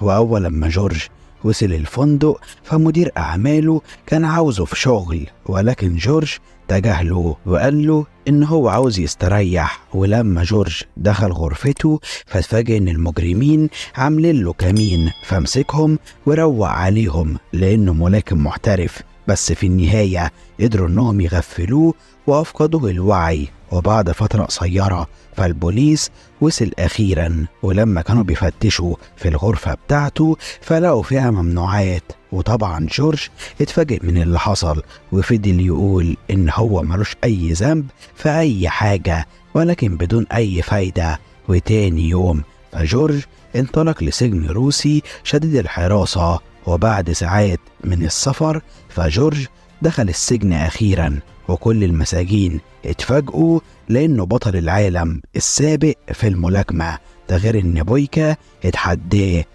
وأول لما جورج وصل الفندق فمدير أعماله كان عاوزه في شغل، ولكن جورج تجاهله وقال له إن هو عاوز يستريح. ولما جورج دخل غرفته فاتفاجئ إن المجرمين عاملين له كمين، فمسكهم وروق عليهم لأنه ملاكم محترف. بس في النهاية قدروا إنهم يغفلوه وأفقدوه الوعي. وبعد فترة قصيرة فالبوليس وصل أخيرا، ولما كانوا بيفتشوا في الغرفة بتاعته فلقوا فيها ممنوعات. وطبعا جورج اتفاجئ من اللي حصل وفضل يقول إن هو ملوش أي ذنب في أي حاجة، ولكن بدون أي فايدة. وتاني يوم فجورج انطلق لسجن روسي شديد الحراسة، وبعد ساعات من السفر فجورج دخل السجن أخيرا، وكل المساجين اتفاجئوا لأنه بطل العالم السابق في الملاكمة، ده غير إن بويكا اتحداه.